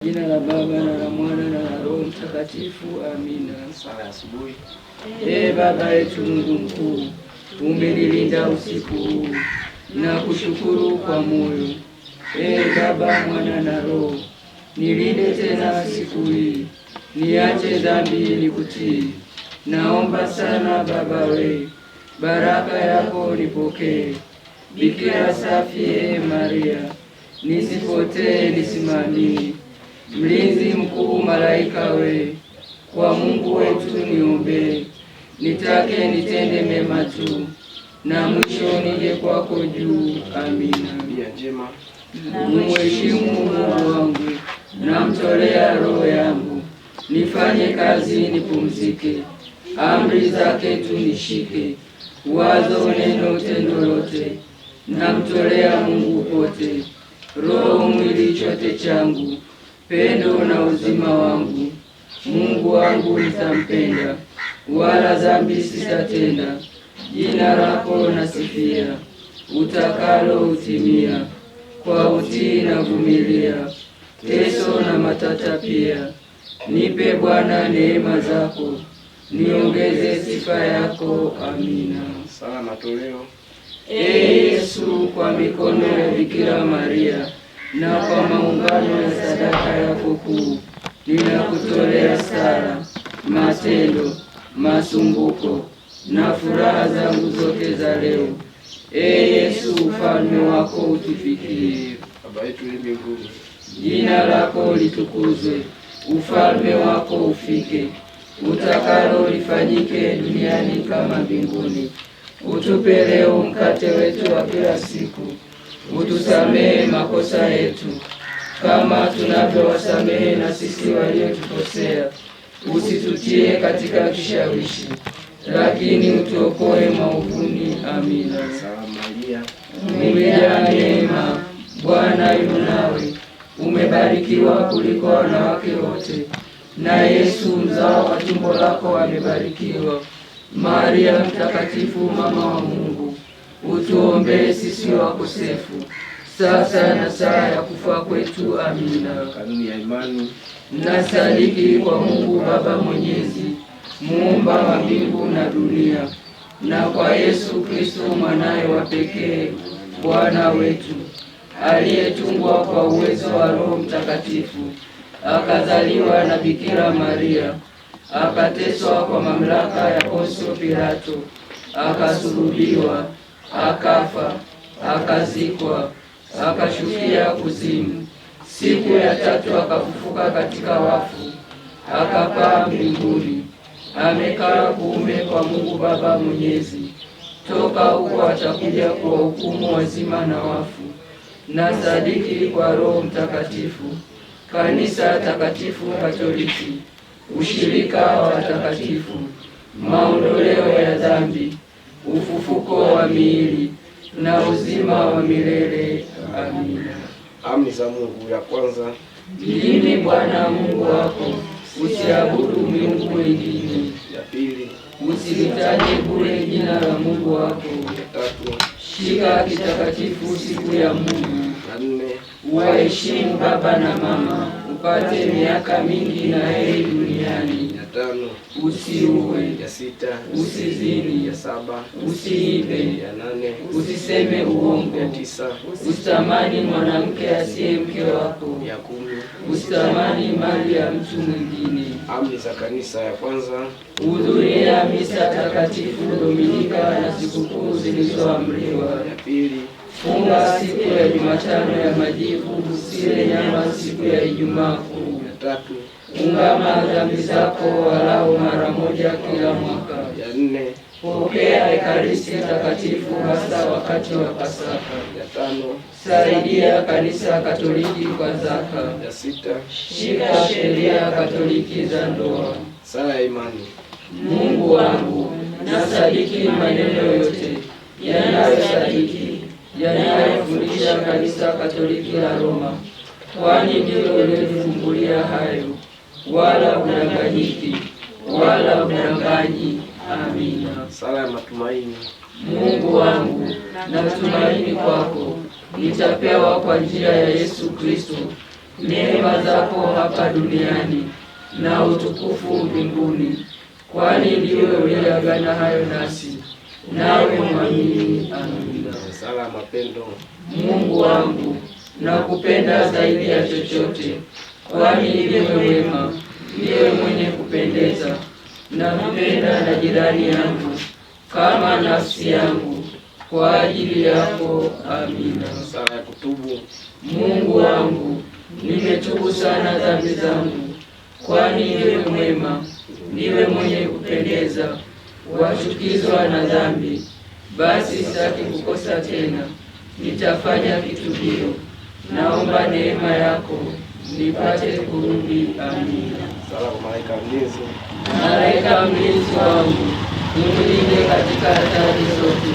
Jina la Baba na la Mwana na la Roho Mtakatifu. Amina. Sala ya asubuhi. Ee Baba yetu Mungu mkuu, umenilinda usiku huu na kushukuru kwa moyo. Ee Baba, Mwana na Roho, nilinde tena siku hii, niache dhambi nikutii. Naomba sana Baba we, baraka yako nipokee. Bikira safi, ee Maria, nisipotee nisimamie. Mlinzi mkuu malaika we, kwa Mungu wetu niombee. Nitake nitende mema tu, na mwisho nije kwako juu. Amina. Nia njema. Muheshimu Mungu wangu, namtolea roho yangu. Nifanye kazi nipumzike, amri zake tu nishike. Wazo, neno, tendo lote, namtolea Mungu pote. Roho, mwili, chote changu, pendo na uzima wangu. Mungu wangu nitampenda, wala dhambi sitatenda. Jina lako nasifia, utakalo utimia. Kwa utii na vumilia, teso na matata pia. Nipe Bwana neema zako, niongeze sifa yako. Amina. Sala matoleo. Ee Yesu, kwa mikono ya Bikira Maria na kwa maungano ya sadaka yako kuu, ninakutolea sala, matendo, masumbuko na furaha zangu zote za leo. Ee Yesu, ufalme wako utufikie. Baba yetu uliye mbinguni, Jina lako litukuzwe, ufalme wako ufike, utakalo lifanyike duniani kama mbinguni. Utupe leo mkate wetu wa kila siku, utusamehe makosa yetu kama tunavyowasamehe na sisi waliotukosea, usitutie katika kishawishi, lakini utuokoe maovuni. Amina. Salamu Maria, Umejaa neema, Bwana yu nawe, umebarikiwa kuliko wanawake wote, na Yesu mzao wa tumbo lako amebarikiwa. Maria Mtakatifu, mama wa Mungu, utuombee sisi wakosefu, sasa na saa ya kufa kwetu. Amina. Kanuni ya imani. Nasadiki kwa Mungu Baba Mwenyezi, muumba wa mbingu na dunia, na kwa Yesu Kristo mwanaye wa pekee, Bwana wetu, aliyetungwa kwa uwezo wa Roho Mtakatifu, akazaliwa na Bikira Maria, akateswa kwa mamlaka ya Ponsio Pilato, akasulubiwa, akafa, akazikwa, akashukia kuzimu. Siku ya tatu akafufuka katika wafu, akapaa mbinguni, amekaa kuume kwa Mungu Baba Mwenyezi. Toka huko atakuja kuwahukumu wazima na wafu. Na sadiki kwa Roho Mtakatifu, kanisa takatifu Katoliki, ushirika wa watakatifu, maondoleo ya dhambi, ufufuko wa miili na uzima wa milele. Amina. Amri za Mungu. Ya kwanza. Mimi Bwana Mungu wako, usiabudu miungu wengine, Ya pili. usilitaje bure jina la Mungu wako. Ya tatu. Shika kitakatifu siku ya Mungu, Ya nne. waheshimu baba na mama, upate miaka mingi na heri duniani. Ya tano. Usiue, Ya sita. usizini, Ya saba. usiibe, Ya nane. usiseme uongo, Ya tisa. usitamani mwanamke asiye mke wako, Ya 10. usitamani mali ya mtu mwingine. Amri za kanisa. Ya kwanza. Hudhuria misa takatifu Dominika na sikukuu zilizoamriwa. Ya pili. Funga siku ya Jumatano ya Majivu, usile nyama siku ya Ijumaa Kuu. Ya tatu. Ungama dhambi zako walau mara moja kila mwaka. Ya nne. Pokea Ekaristi Takatifu hasa wakati wa Pasaka. Ya tano. Saidia Kanisa Katoliki kwa zaka. Ya sita. Shika sheria Katoliki za ndoa. Sala ya imani. Mungu wangu, nasadiki maneno yote yanayosadiki yanayofundisha Kanisa Katoliki la Roma, kwani ndilo lilifumbulia hayo, wala hudanganyiki wala hudanganyi. Amina. Sala ya matumaini. Mungu wangu, natumaini kwako, nitapewa kwa njia ya Yesu Kristo Neema zako hapa duniani na utukufu mbinguni, kwani ndiwe uliyeagana hayo nasi, nawe mwamini. Amina. Sala ya mapendo. Mungu wangu, nakupenda zaidi ya chochote, kwani ndiwe mwema, ndiwe mwenye kupendeza. Nampenda na jirani yangu kama nafsi yangu, kwa ajili yako. Amina. Sala ya kutubu. Mungu wangu, nimetubu sana dhambi zangu, kwani ndiwe mwema, ndiwe mwenye kupendeza. Wachukizwa na dhambi, basi sitaki kukosa tena, nitafanya kitubio. Naomba neema yako nipate kurudi. Amina. Sala kwa malaika mlinzi. Malaika mlinzi wangu, unilinde katika hatari zote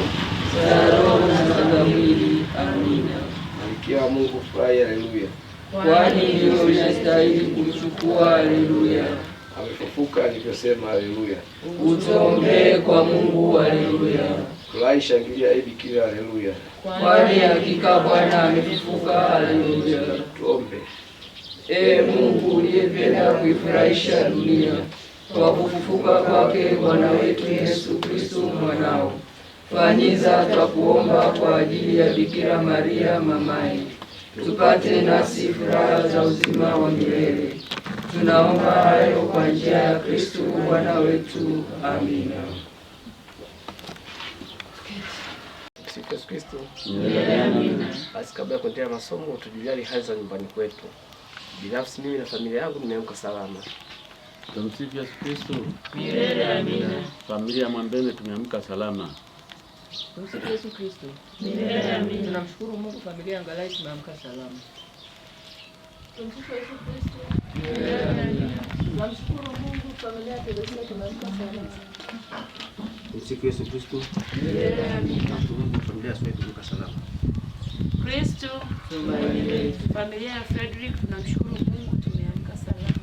za roho na za mwili. Amina. Malkia wa Mungu, furahi, haleluya. Kwani ndiwe unastahili kumchukua. Haleluya. Amefufuka alivyosema, haleluya. Utuombee kwa Mungu. Haleluya. Furahi, shangilia, ee Bikira, haleluya. Kwani hakika Bwana amefufuka. Haleluya. Tuombe. Ee Mungu uliyependa kuifurahisha dunia kwa kufufuka kwake Bwana wetu Yesu Kristo mwanao, fanyiza twakuomba kwa ajili ya Bikira Maria mamaye, tupate nasi furaha za uzima wa milele. Tunaomba hayo kwa njia ya Kristo Bwana wetu. Amina. Sifu Yesu Kristo. Amina. Basi kabla ya kuendelea masomo, tujuliane hali za nyumbani kwetu. Binafsi mimi na familia yangu nimeamka salama. Tumsifu Yesu Kristo. Milele amina. Familia ya Mwambene tumeamka salama. Tumsifu Yesu Kristo. Milele amina. Tunamshukuru Mungu, familia angalau tumeamka salama. Tumsifu Yesu Kristo. Milele amina. Tunamshukuru Mungu, familia ya Teresia tumeamka salama. Tumsifu Yesu Kristo. Milele amina. Tunamshukuru Mungu, familia ya Swahili tumeamka salama. Kristo, Tumaini letu. familia ya Frederick tunamshukuru Mungu tumeamka salama.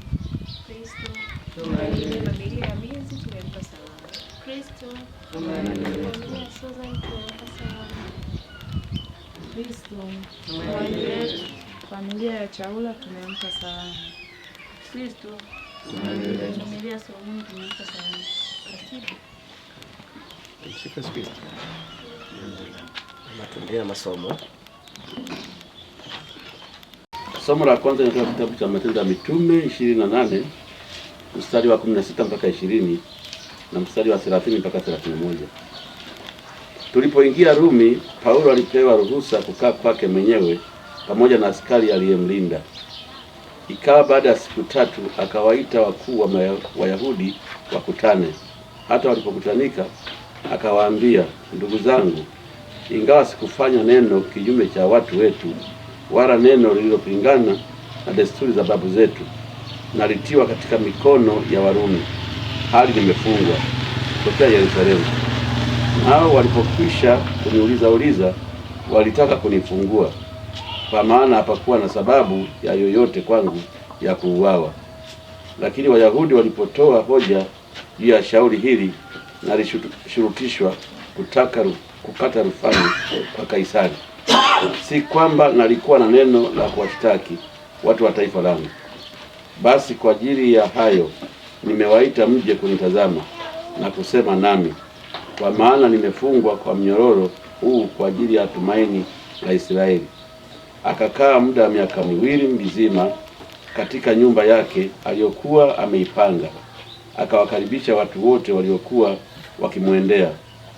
Kristo, Tumaini letu. familia ya Mizi tumeamka salama. Kristo, Tumaini letu. familia ya Susan tumeamka salama. Kristo, Tumaini letu. familia ya Chaula tumeamka salama. Kristo, Tumaini letu. familia ya Solomon tumeamka salama. Katibu. Tumsifu Yesu Kristo. Mama, tuendelee na masomo. Somo la kwanza linatoka kitabu cha Matendo ya Mitume 28 mstari wa 16 mpaka 20 na mstari wa 30 mpaka 31. Tulipoingia Rumi, Paulo alipewa ruhusa kukaa kwake mwenyewe pamoja na askari aliyemlinda. Ikawa baada ya siku tatu akawaita wakuu wa Wayahudi wakutane. Hata walipokutanika akawaambia, ndugu zangu, ingawa sikufanya neno kinyume cha watu wetu, wala neno lililopingana na desturi za babu zetu, nalitiwa katika mikono ya Warumi, hali nimefungwa tokea Yerusalemu. Nao walipokwisha kuniuliza uliza, walitaka kunifungua, kwa maana hapakuwa na sababu ya yoyote kwangu ya kuuawa. Lakini Wayahudi walipotoa hoja juu ya shauri hili, nalishurutishwa kukata rufani kwa Kaisari. Si kwamba nalikuwa na neno la kuwashtaki watu wa taifa langu. Basi kwa ajili ya hayo nimewaita mje kunitazama na kusema nami, kwa maana nimefungwa kwa mnyororo huu kwa ajili ya tumaini la Israeli. Akakaa muda wa miaka miwili mizima katika nyumba yake aliyokuwa ameipanga, akawakaribisha watu wote waliokuwa wakimwendea,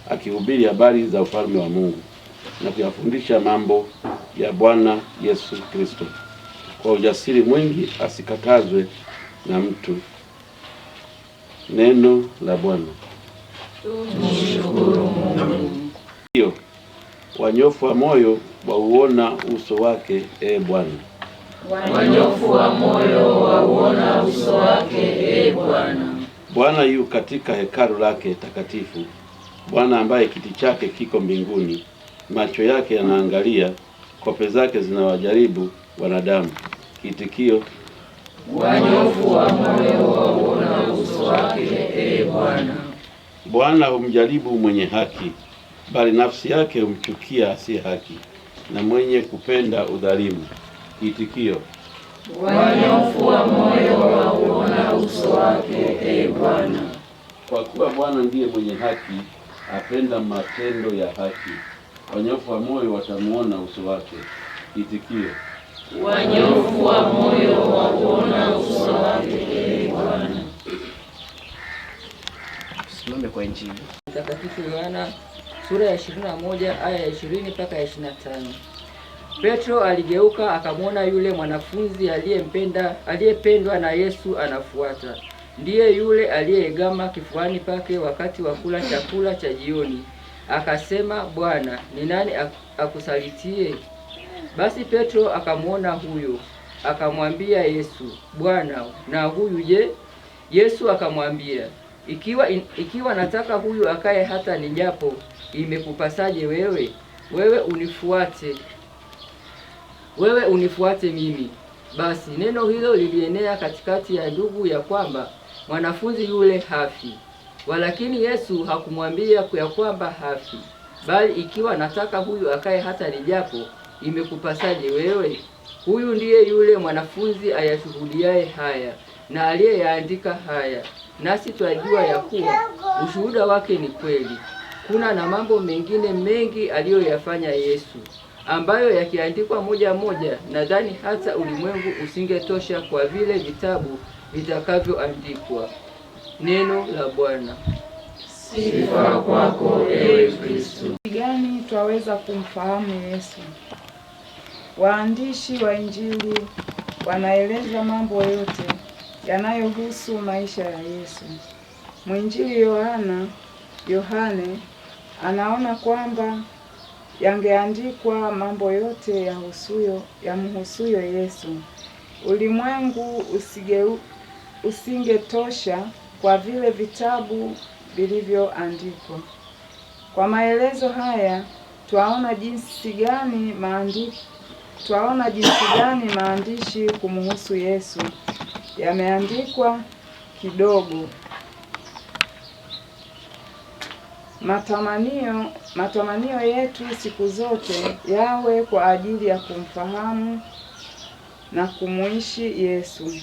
akihubiri habari za ufalme wa Mungu na kuyafundisha mambo ya Bwana Yesu Kristo kwa ujasiri mwingi, asikatazwe na mtu. Neno la Bwana. Tumshukuru Mungu. Hiyo wanyofu wa moyo wauona uso wake, e Bwana. Wanyofu wa moyo wauona uso wake, e Bwana. Bwana yu katika hekalu lake takatifu. Bwana ambaye kiti chake kiko mbinguni, macho yake yanaangalia, kope zake zinawajaribu wanadamu. Kiitikio: Wanyofu wa moyo wauona uso wake, e Bwana. Bwana humjaribu mwenye haki, bali nafsi yake humchukia asiye haki na mwenye kupenda udhalimu. Kiitikio: Wanyofu wa moyo wauona uso wake, e Bwana. Kwa kuwa Bwana ndiye mwenye haki, apenda matendo ya haki. Wanyofu wa moyo watamuona uso wake. Itikio: Wanyofu wa moyo wauona uso wake, e Bwana. Tusimame kwa Injili. Mtakatifu Yohana sura ya 21 aya ya 20 mpaka ya 25. Petro aligeuka akamwona yule mwanafunzi aliyependwa na Yesu anafuata. Ndiye yule aliyeegama kifuani pake wakati wa kula chakula cha jioni. Akasema, Bwana, ni nani akusalitie? Basi Petro akamwona huyo, akamwambia Yesu, Bwana, na huyu je? Yesu akamwambia, ikiwa nataka huyu akae hata nijapo, imekupasaje wewe? Wewe unifuate mimi. Basi neno hilo lilienea katikati ya ndugu ya kwamba mwanafunzi yule hafi. Walakini Yesu hakumwambia ya kwamba hafi, bali ikiwa nataka huyu akae hata nijapo, imekupasaje wewe? Huyu ndiye yule mwanafunzi ayashuhudiaye haya na aliyeyaandika haya, nasi twajua ya kuwa ushuhuda wake ni kweli. Kuna na mambo mengine mengi aliyoyafanya Yesu, ambayo yakiandikwa moja moja, nadhani hata ulimwengu usingetosha kwa vile vitabu vitakavyoandikwa. Neno la Bwana. Sifa kwako ewe Kristo. Gani twaweza kumfahamu Yesu? Waandishi wa Injili wanaeleza mambo yote yanayohusu maisha ya Yesu. Mwinjili Yohane anaona kwamba yangeandikwa mambo yote yamhusuyo Yesu, ulimwengu usingetosha kwa vile vitabu vilivyoandikwa. Kwa maelezo haya twaona jinsi gani maandishi kumhusu Yesu yameandikwa kidogo. Matamanio yetu siku zote yawe kwa ajili ya kumfahamu na kumuishi Yesu.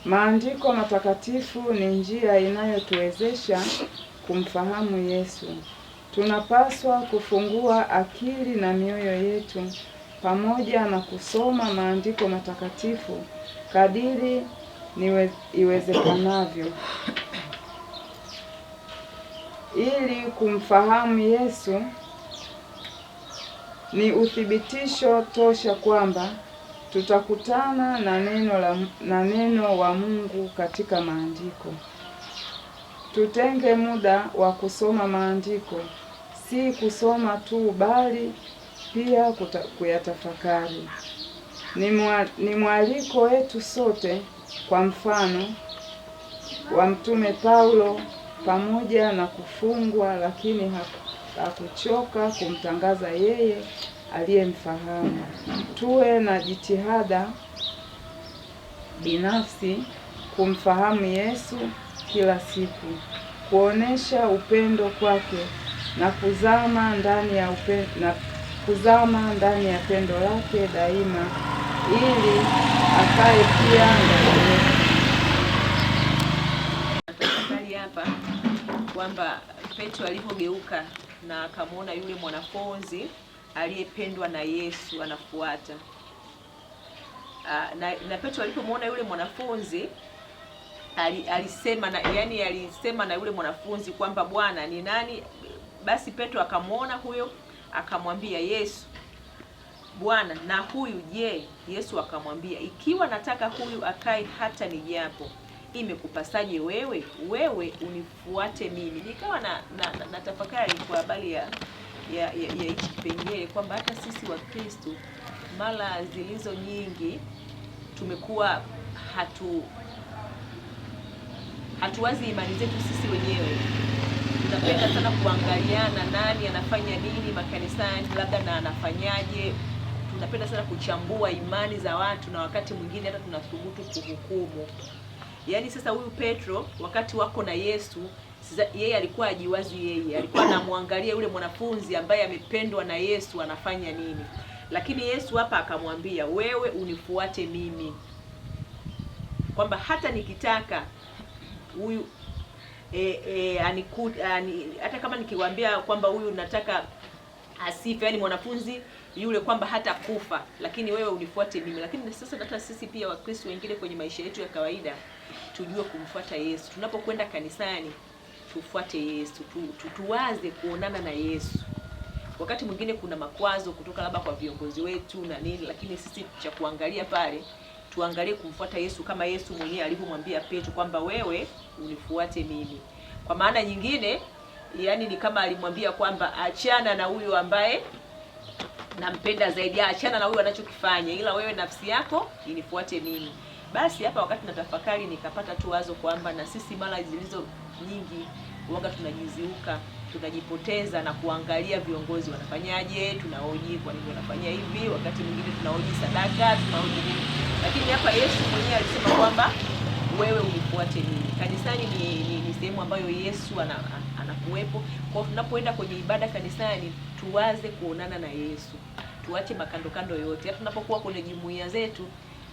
Maandiko matakatifu ni njia inayotuwezesha kumfahamu Yesu. Tunapaswa kufungua akili na mioyo yetu pamoja na kusoma maandiko matakatifu kadiri iwezekanavyo ili kumfahamu Yesu. Ni uthibitisho tosha kwamba tutakutana na neno wa Mungu katika maandiko. Tutenge muda wa kusoma maandiko, si kusoma tu bali pia kuyatafakari. Ni mwaliko wetu sote, kwa mfano wa Mtume Paulo, pamoja na kufungwa, lakini hakuchoka kumtangaza yeye aliyemfahamu. Tuwe na jitihada binafsi kumfahamu Yesu kila siku, kuonesha upendo kwake na kuzama ndani ya pendo lake daima, ili akae pia ndani yetu. Tafakari hapa kwamba Petro alipogeuka na akamwona yule mwanafunzi aliyependwa na Yesu anafuata. Na Petro alipomwona yule mwanafunzi alisema na yule mwanafunzi kwamba Bwana ni nani? Basi Petro akamwona huyo akamwambia Yesu, Bwana, na huyu je? Yesu akamwambia, ikiwa nataka huyu akae hata nijapo, imekupasaje wewe? Wewe unifuate mimi. Nikawa na tafakari kwa habari ya hichi kipengele kwamba hata sisi wa Kristo mara zilizo nyingi tumekuwa hatuwazi imani zetu sisi wenyewe. Tunapenda sana kuangaliana nani anafanya nini makanisani, labda na anafanyaje. Tunapenda sana kuchambua imani za watu, na wakati mwingine hata tunathubutu kuhukumu. Yaani sasa huyu Petro wakati wako na Yesu, yeye alikuwa ajiwazi, yeye alikuwa anamwangalia yule mwanafunzi ambaye amependwa na Yesu anafanya nini. Lakini Yesu hapa akamwambia, wewe unifuate mimi. kwamba hata nikitaka huyu hata kama nikiwaambia kwamba huyu nataka asife, yani mwanafunzi yule kwamba hata kufa, lakini wewe unifuate mimi. Lakini sasa hata sisi pia Wakristo wengine kwenye maisha yetu ya kawaida tujue kumfuata Yesu. Tunapokwenda kanisani tufuate Yesu, tuwaze kuonana na Yesu. Wakati mwingine kuna makwazo kutoka labda kwa viongozi wetu na nini, lakini sisi cha kuangalia pale tuangalie kumfuata Yesu kama Yesu mwenyewe alivyomwambia Petro kwamba wewe unifuate mimi. Kwa maana nyingine, yani ni kama alimwambia kwamba achana na huyu ambaye nampenda zaidi, achana na huyu anachokifanya, ila wewe nafsi yako inifuate mimi. Basi hapa wakati natafakari nikapata tu wazo kwamba na sisi mara zilizo nyingi huwaga tunajiziuka, tunajipoteza na kuangalia viongozi wanafanyaje, tunaoji kwa nini wanafanya hivi, wakati mwingine tunaoji sadaka, tunaoji nini. Lakini hapa Yesu mwenyewe alisema kwamba wewe unifuate mimi. Kanisani ni sehemu ambayo Yesu anakuwepo. Kwa hiyo tunapoenda kwenye ibada kanisani tuwaze kuonana na Yesu. Tuache makando kando yote. Hata tunapokuwa kwenye jumuiya zetu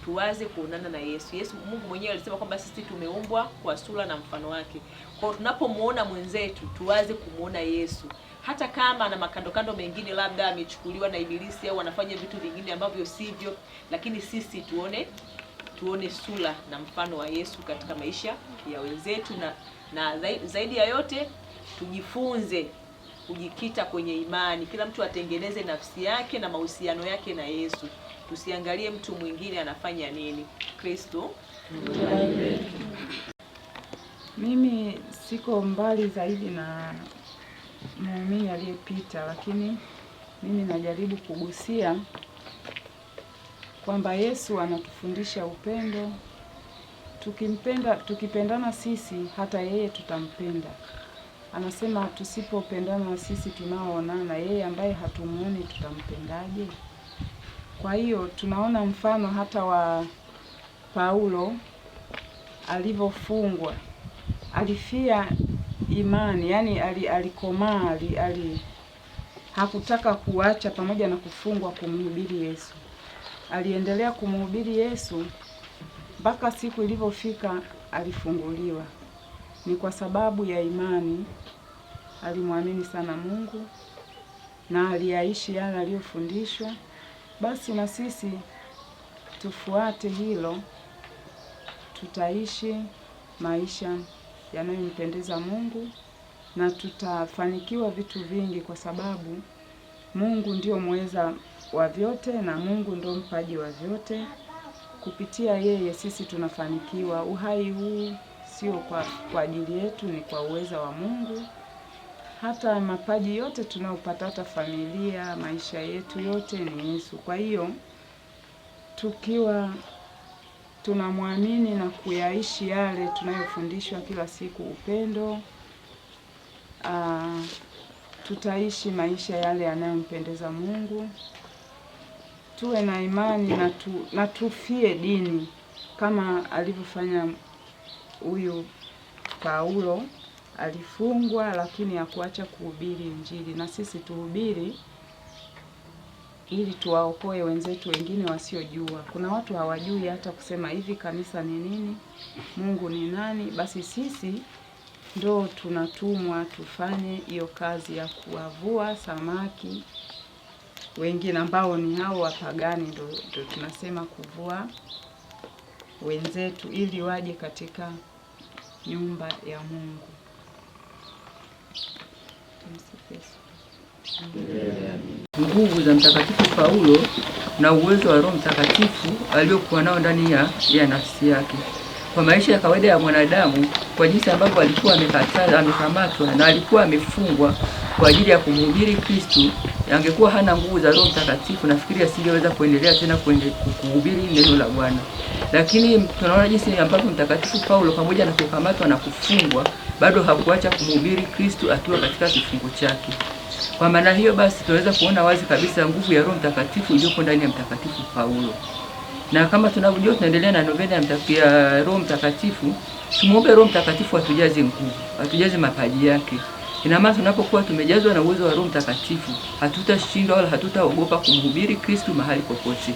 tuwaze kuonana na Yesu. Yesu Mungu mwenyewe alisema kwamba sisi tumeumbwa kwa sura na mfano wake. Kwa hiyo tunapomuona mwenzetu tuwaze kumuona Yesu. Hata kama ana makando kando mengine, labda amechukuliwa na ibilisi au anafanya vitu vingine ambavyo sivyo, lakini sisi tuone sura na mfano wa Yesu katika maisha ya wenzetu, na zaidi ya yote tujifunze kujikita kwenye imani. Kila mtu atengeneze nafsi yake na mahusiano yake na Yesu. Tusiangalie mtu mwingine anafanya nini. Kristo. Mimi siko mbali zaidi na muumini aliyepita, lakini mimi najaribu kugusia kwamba Yesu anatufundisha upendo. Tukimpenda, tukipendana sisi, hata yeye tutampenda. Anasema tusipopendana sisi tunaoonana, yeye ambaye hatumuoni tutampendaje? Kwa hiyo tunaona mfano hata wa Paulo alivyofungwa, alifia imani, yani alikomaa, hakutaka kuacha pamoja na kufungwa kumhubiri Yesu. Aliendelea kumhubiri Yesu mpaka siku ilivyofika alifunguliwa. Ni kwa sababu ya imani, alimwamini sana Mungu na aliyaishi yale aliyofundishwa. Basi na sisi tufuate hilo, tutaishi maisha yanayompendeza Mungu na tutafanikiwa vitu vingi, kwa sababu Mungu ndio mweza wa vyote na Mungu ndio mpaji wa vyote. Kupitia yeye sisi tunafanikiwa. Uhai huu sio kwa ajili yetu, ni kwa uweza wa Mungu. Hata mapaji yote tunayopata, hata familia, maisha yetu yote ni Yesu. Kwa hiyo tukiwa tunamwamini na kuyaishi yale tunayofundishwa kila siku, upendo, tutaishi maisha yale yanayompendeza Mungu. Tuwe na imani na tufie dini kama alivyofanya huyu Paulo. Alifungwa lakini hakuacha kuhubiri Injili, na sisi tuhubiri ili tuwaokoe wenzetu wengine wasiojua. Kuna watu hawajui hata kusema hivi kanisa ni nini, Mungu ni nani. Basi sisi ndo tunatumwa tufanye hiyo kazi ya kuwavua samaki wengine ambao ni hao wapagani, ndo tunasema kuvua wenzetu ili waje katika nyumba ya Mungu. Tumsifu Yesu. Nguvu za Mtakatifu Paulo na uwezo wa Roho Mtakatifu aliyokuwa nao ndani ya nafsi yake. Kwa maisha ya kawaida ya mwanadamu, kwa jinsi ambavyo alikuwa amekamatwa na alikuwa amefungwa kwa ajili ya kumhubiri Kristo, angekuwa hana nguvu za Roho Mtakatifu, nafikiri asingeweza kuendelea tena kuhubiri neno la Bwana. Lakini tunaona jinsi ambavyo Mtakatifu Paulo pamoja na kukamatwa na kufungwa bado hakuacha kumhubiri Kristo akiwa katika kifungo chake. Kwa maana hiyo basi tunaweza kuona wazi kabisa nguvu ya Roho Mtakatifu iliyoko ndani ya Mtakatifu Paulo. Na kama tunavyojua tunaendelea na novena ya Roho Mtakatifu, tumuombe Roho Mtakatifu atujaze nguvu, atujaze mapaji yake. Ina maana tunapokuwa tumejazwa na uwezo wa Roho Mtakatifu, hatutashindwa wala hatutaogopa kumhubiri Kristo mahali popote,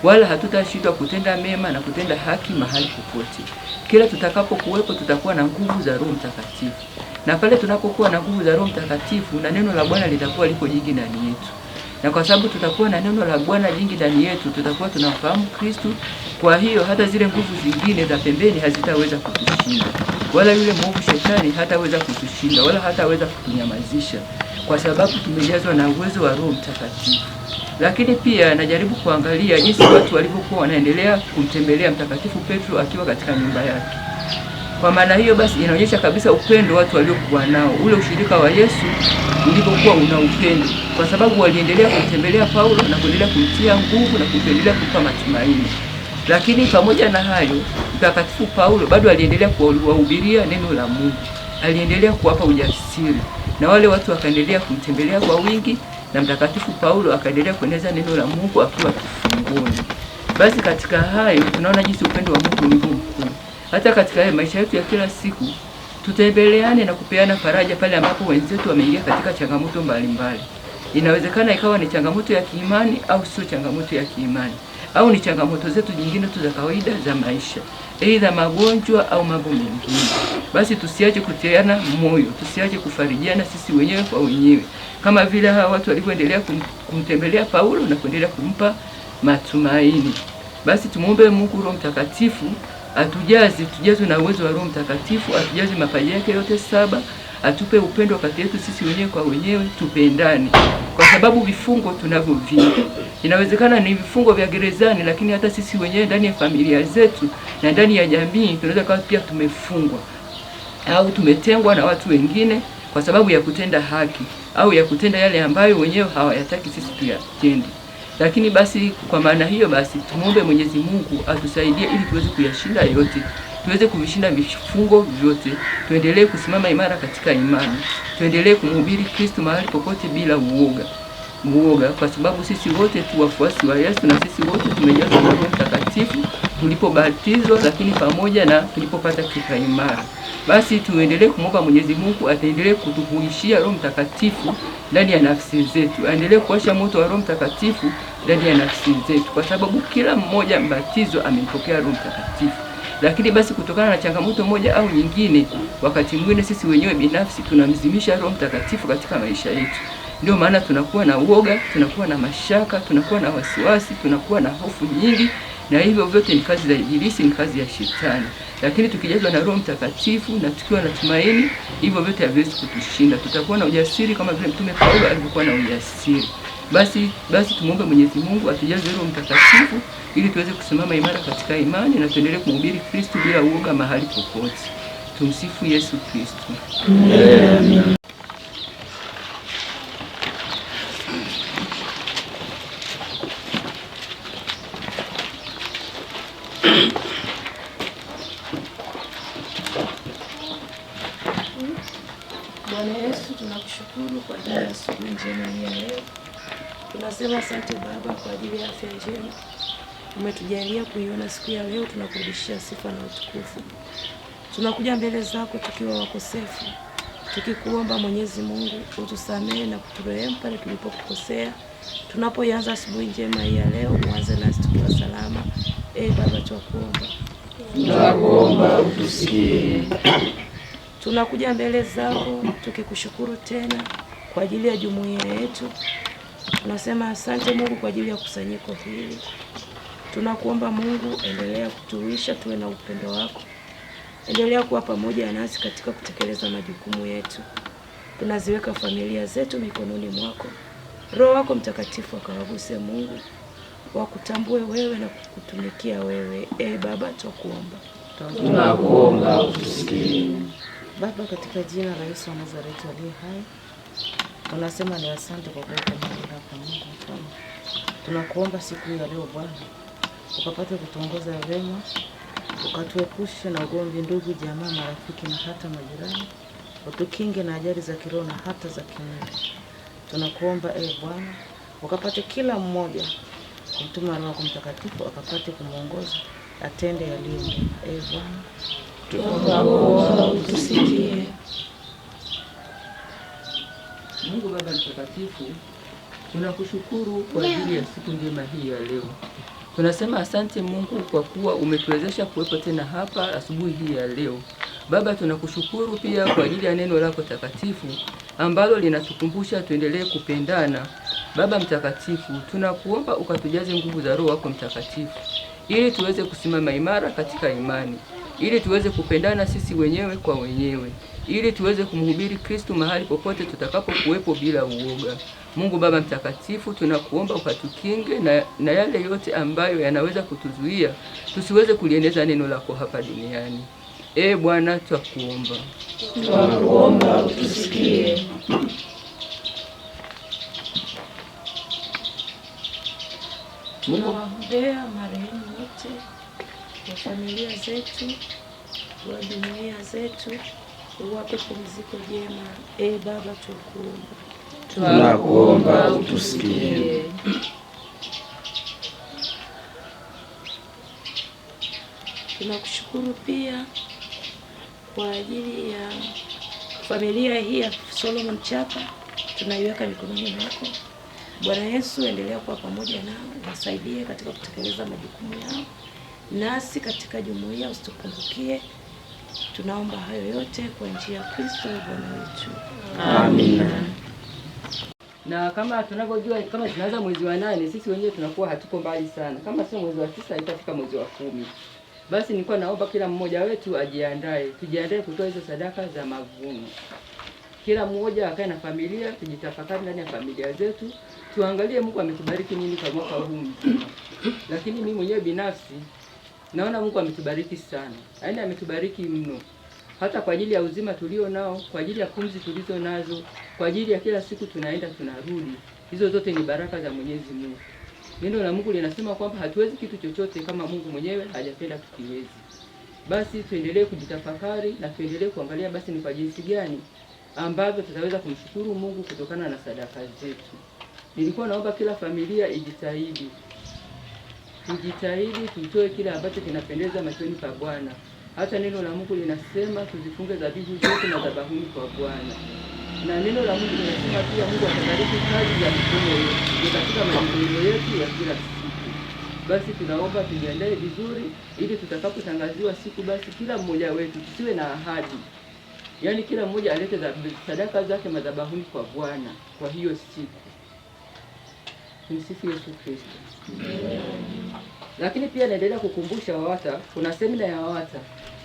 wala hatutashindwa kutenda mema na kutenda haki mahali popote. Kila tutakapokuwepo tutakuwa na nguvu za Roho Mtakatifu, na pale tunapokuwa na nguvu za Roho Mtakatifu, na neno la Bwana litakuwa liko jingi ndani yetu. Na kwa sababu tutakuwa na neno la Bwana jingi ndani yetu, tutakuwa tunamfahamu Kristo. Kwa hiyo hata zile nguvu zingine za pembeni hazitaweza kutushinda, wala yule mwovu shetani hataweza kutushinda, wala hataweza kutunyamazisha, kwa sababu tumejazwa na uwezo wa Roho Mtakatifu. Lakini pia najaribu kuangalia jinsi watu walivyokuwa wanaendelea kumtembelea Mtakatifu Petro akiwa katika nyumba yake. Kwa maana hiyo basi inaonyesha kabisa upendo watu waliokuwa nao, ule ushirika wa Yesu ulivyokuwa una upendo, kwa sababu waliendelea kumtembelea Paulo na kuendelea kumtia nguvu na kuendelea kumpa matumaini. Lakini pamoja na hayo, Mtakatifu Paulo bado aliendelea kuwahubiria neno la Mungu, aliendelea kuwapa ujasiri, na wale watu wakaendelea kumtembelea kwa wingi, na Mtakatifu Paulo akaendelea kueneza neno la Mungu akiwa kifungoni. Basi katika hayo tunaona jinsi upendo wa Mungu ulivyo mkuu. Hata katika maisha yetu ya kila siku tutembeleane na kupeana faraja pale ambapo wenzetu wameingia katika changamoto mbalimbali. Inawezekana ikawa ni changamoto ya kiimani au sio changamoto ya kiimani, au ni changamoto zetu nyingine tu za kawaida za maisha, aidha magonjwa au mambo mengine. Basi tusiache kutiana moyo, tusiache kufarijiana sisi wenyewe kwa wenyewe, kama vile hawa watu walivyoendelea kumtembelea Paulo na kuendelea kumpa matumaini. Basi tumuombe Mungu Roho Mtakatifu atujaze, tujazwe na uwezo wa Roho Mtakatifu, atujaze mapaji yake yote saba, atupe upendo kati yetu sisi wenyewe kwa wenyewe, tupendane, kwa sababu vifungo tunavyo vingi. Inawezekana ni vifungo vya gerezani, lakini hata sisi wenyewe ndani ya familia zetu na ndani ya jamii tunaweza kuwa pia tumefungwa au tumetengwa na watu wengine kwa sababu ya kutenda haki au ya kutenda yale ambayo wenyewe hawayataki sisi tuyatende. Lakini basi kwa maana hiyo basi tumuombe Mwenyezi Mungu atusaidie ili tuweze kuyashinda yote, tuweze kuvishinda vifungo vyote, tuendelee kusimama imara katika imani, tuendelee kumhubiri Kristo mahali popote bila uoga, kwa sababu sisi wote tu wafuasi wa Yesu na sisi wote tumejazwa na Roho Mtakatifu tulipobatizwa, lakini pamoja na tulipopata kipaimara. Basi tuendelee kumwomba Mwenyezi Mungu ataendelee kutuhuishia Roho Mtakatifu ndani ya nafsi zetu, aendelee kuwasha moto wa Roho Mtakatifu ndani ya nafsi zetu, kwa sababu kila mmoja mbatizo amempokea Roho Mtakatifu. Lakini basi kutokana na changamoto moja au nyingine, wakati mwingine sisi wenyewe binafsi tunamzimisha Roho Mtakatifu katika maisha yetu. Ndio maana tunakuwa na uoga, tunakuwa na mashaka, tunakuwa na wasiwasi, tunakuwa na hofu nyingi, na hivyo vyote ni kazi za Ibilisi, ni kazi ya Shetani. Lakini tukijazwa na Roho Mtakatifu na tukiwa na tumaini, hivyo vyote haviwezi kutushinda. Tutakuwa na ujasiri kama vile Mtume Paulo alivyokuwa na ujasiri. Basi tumuombe Mwenyezi Mungu atujaze Roho Mtakatifu ili tuweze kusimama imara katika imani na tuendelee kumhubiri Kristo bila uoga mahali popote. Tumsifu Yesu Kristo. Amen. Bwana Yesu, tunakushukuru kwa ajili ya asubuhi njema hii ya leo. Tunasema asante Baba kwa ajili ya afya njema umetujalia kuiona siku ya leo. Tunakurudishia sifa na utukufu. Tunakuja mbele zako tukiwa wakosefu, tukikuomba Mwenyezi Mungu utusamehe na kuturehemu pale tulipokukosea. Tunapoianza asubuhi njema hii ya leo, uanze nasi tukiwa salama. Baba, tunakuomba, tunakuomba utusikie. Tunakuja mbele zako tukikushukuru tena kwa ajili ya jumuiya yetu. Tunasema asante Mungu kwa ajili ya kusanyiko hili. Tunakuomba Mungu, endelea kutuisha tuwe na upendo wako. Endelea kuwa pamoja nasi katika kutekeleza majukumu yetu. Tunaziweka familia zetu mikononi mwako. Roho wako Mtakatifu akawaguse Mungu, wakutambue wewe na kukutumikia wewe. Baba, tunakuomba, tunakuomba utusikie. Baba, katika jina la Yesu wa Nazareti aliye hai, tunasema ni asante kwa kuwepo mahali hapa. Mungu mfalme, tunakuomba siku hii ya leo Bwana, ukapate kutuongoza vema, ukatuepushe na ugomvi, ndugu, jamaa, marafiki na hata majirani, utukinge na ajali za kiroho na hata za kimwili. Tunakuomba Bwana, ukapate kila mmoja kumtuma Roho wako Mtakatifu akapate kumuongoza atende yaliyo mema. Bwana, tunakuomba utusikie. Mungu Baba Mtakatifu, tunakushukuru kwa ajili ya siku njema hii ya leo. Tunasema asante Mungu kwa kuwa umetuwezesha kuwepo tena hapa asubuhi hii ya leo. Baba, tunakushukuru pia kwa ajili ya neno lako takatifu ambalo linatukumbusha tuendelee kupendana. Baba Mtakatifu, tunakuomba ukatujaze nguvu za Roho wako Mtakatifu ili tuweze kusimama imara katika imani, ili tuweze kupendana sisi wenyewe kwa wenyewe, ili tuweze kumhubiri Kristu mahali popote tutakapokuwepo bila uoga. Mungu Baba Mtakatifu, tunakuomba ukatukinge na yale yote ambayo yanaweza kutuzuia tusiweze kulieneza neno lako hapa duniani. E Bwana, twakuomba. Twakuomba utusikie. Tunawaombea marehemu wote wa familia zetu, wa jumuiya zetu, uwape pumziko jema. E Baba, tunakuomba. Tunakuomba utusikie. Tunakushukuru pia kwa ajili ya familia hii ya Solomon Chapa, tunaiweka mikononi mwako. Bwana Yesu, endelea kuwa pamoja nao, wasaidie katika kutekeleza majukumu yao, nasi katika jumuiya usitupungukie. Tunaomba hayo yote kwa njia ya Kristo Bwana wetu. Amina. Na kama tunavyojua, kama tunaanza mwezi wa 8, sisi wenyewe tunakuwa hatuko mbali sana. Kama sio mwezi wa 9 itafika mwezi wa 10. Basi nilikuwa naomba kila mmoja wetu ajiandae, tujiandae kutoa hizo sadaka za mavuno. Kila mmoja akae na familia, tujitafakari ndani ya familia zetu, tuangalie Mungu ametubariki nini kwa mwaka huu mzima. Lakini mimi mwenyewe binafsi naona Mungu ametubariki sana. Yaani ametubariki mno. Hata kwa ajili ya uzima tulio nao, kwa ajili ya pumzi tulizo nazo, kwa ajili ya kila siku tunaenda tunarudi. Hizo zote ni baraka za Mwenyezi Mungu. Neno la Mungu linasema kwamba hatuwezi kitu chochote kama Mungu mwenyewe hajapenda tukiwezi. Basi tuendelee kujitafakari na tuendelee kuangalia basi ni kwa jinsi gani ambavyo tutaweza kumshukuru Mungu kutokana na sadaka zetu. Nilikuwa naomba kila familia ijitahidi. Tujitahidi tutoe kile ambacho kinapendeza machoni pa Bwana. Hata neno la Mungu linasema tuzifunge dhabihu zetu madhabahuni kwa Bwana. Na neno la Mungu linasema pia Mungu atabariki kazi za mikono yetu katika majukumu yetu ya kila siku. Basi tunaomba tujiandae vizuri ili tutakapotangaziwa siku basi kila mmoja wetu tusiwe na ahadi. Yaani kila mmoja alete sadaka zake madhabahuni kwa Bwana kwa hiyo siku. Tumsifu Yesu Kristo. Lakini pia naendelea kukumbusha WAWATA, kuna semina ya WAWATA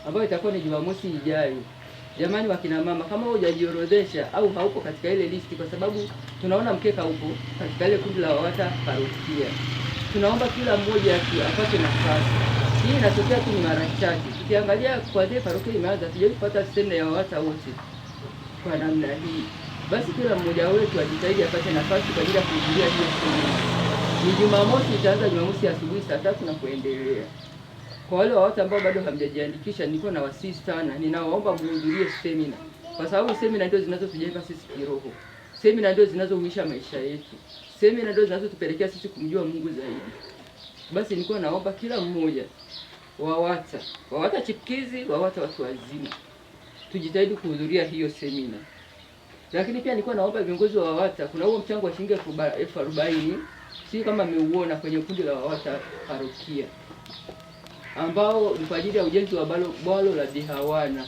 ambayo itakuwa ni Jumamosi ijayo. Jamani wakina mama, kama hujajiorodhesha au haupo katika ile listi, kwa sababu tunaona mkeka upo katika ile kundi la WAWATA parokia, tunaomba kila mmoja apate nafasi. Hii inatokea tu ni mara chache. Tukiangalia kuanzia parokia imeanza, hatujawahi kupata semina ya WAWATA wote kwa namna hii. Basi kila mmoja wetu ajitahidi apate nafasi kwa ajili ya kuhudhuria hiyo semina. Ni Jumamosi, itaanza Jumamosi asubuhi saa 3 na kuendelea. Kwa wale watu ambao bado hamjajiandikisha, niko na wasihi sana, ninawaomba muhudhurie semina, kwa sababu semina ndio zinazotujenga sisi kiroho. Semina ndio zinazohuisha maisha yetu. Semina ndio zinazotupelekea sisi kumjua Mungu zaidi. Basi nilikuwa naomba kila mmoja WAWATA, WAWATA chipukizi, WAWATA watu wazima, tujitahidi kuhudhuria hiyo semina. Lakini pia nilikuwa naomba viongozi wa WAWATA, kuna huo mchango wa shilingi 40,000, si kama mmeuona kwenye kundi la WAWATA parokia, ambao ni kwa ajili ya ujenzi wa bwalo la Bihawana.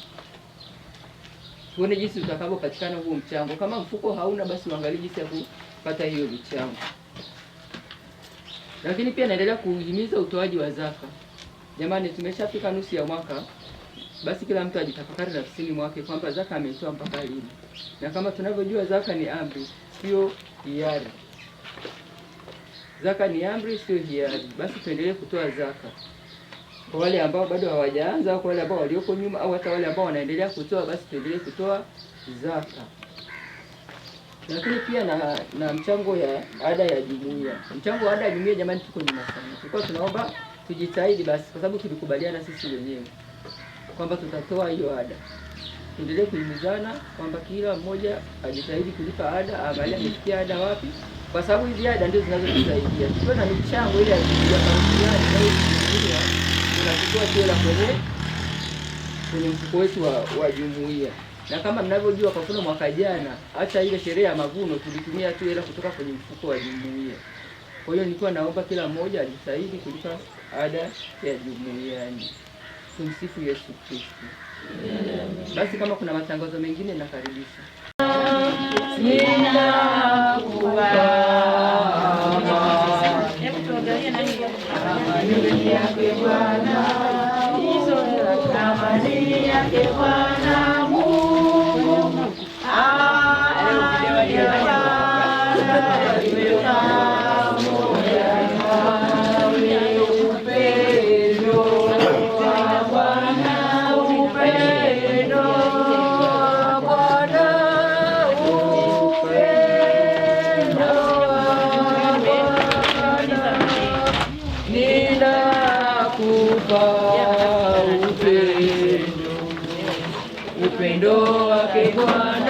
Tuone jinsi utakavyopatikana huo mchango. Kama mfuko hauna, basi uangalie jinsi ya kupata hiyo michango. Lakini pia naendelea kuhimiza utoaji wa zaka. Jamani, tumeshafika nusu ya mwaka. Basi kila mtu ajitafakari nafsini mwake kwamba zaka ameitoa mpaka lini. Na kama tunavyojua zaka ni amri, sio hiari. Zaka ni amri, sio hiari. Basi tuendelee kutoa zaka. Kwa wale ambao bado hawajaanza, au kwa wale ambao walioko nyuma, au hata wale ambao wanaendelea kutoa, basi tuendelee kutoa zaka. Lakini pia na mchango ya ada ya jumuiya. Mchango wa ada ya jumuiya, jamani, tuko nyuma sana. Tulikuwa tunaomba tujitahidi basi, kwa sababu tulikubaliana sisi wenyewe kwamba tutatoa hiyo ada. Tuendelee kuhimizana kwamba kila mmoja ajitahidi kulipa ada, angalia amefikia ada wapi, kwa sababu hizi ada ndio zinazotusaidia. Tukiwa na michango ile ya parokia inayotuingia, tunachukua hela kwenye mfuko wetu wa jumuiya. Na kama mnavyojua, kwa mfano mwaka jana hata ile sherehe ya mavuno tulitumia tu hela kutoka kwenye mfuko wa jumuiya. Kwa hiyo nilikuwa naomba kila mmoja ajitahidi kulipa ada ya jumuiani. Tumsifu Yesu Kristo. Basi kama kuna matangazo mengine nakaribisha. Hebu tuangalie nani. Amani yake Bwana, amani yake Bwana Mungu, amani ya Bwana iwe pamoja nawe. Upendo wa Bwana, upendo wa Bwana, upendo wa Bwana. Ninakupa upendo, upendo wake Bwana.